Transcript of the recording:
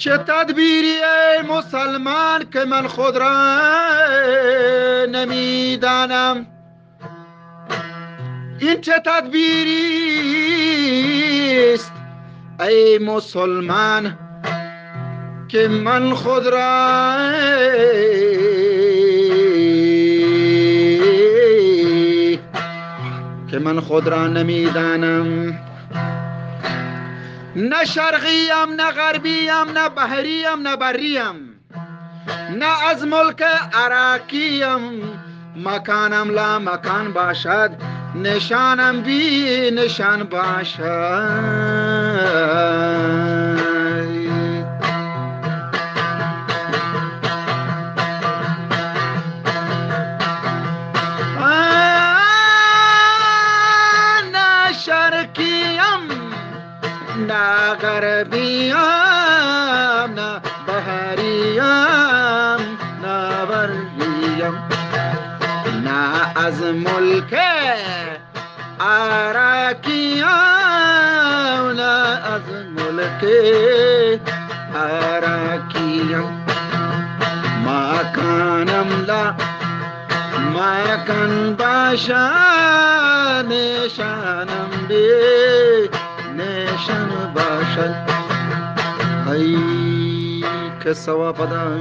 چه تدبیری ای مسلمان که من خود را نمی‌دانم؟ این چه تدبیری است ای مسلمان که من خود را، که من خود را نمی‌دانم؟ نه شرقیم، نه غربیم، نه بحریم، نه بریم، نه از ملک عراقیم. مکانم لا مکان باشد، نشانم بی نشان باشد. آه، نه شرقیم، نه غربیم، نه بحریم، نه بریم، نه از ملک عراقیم، نه از ملک عراقیم. مکانم لا مکان باشد، نشانم بی نشان باشد. ای که سوا پدا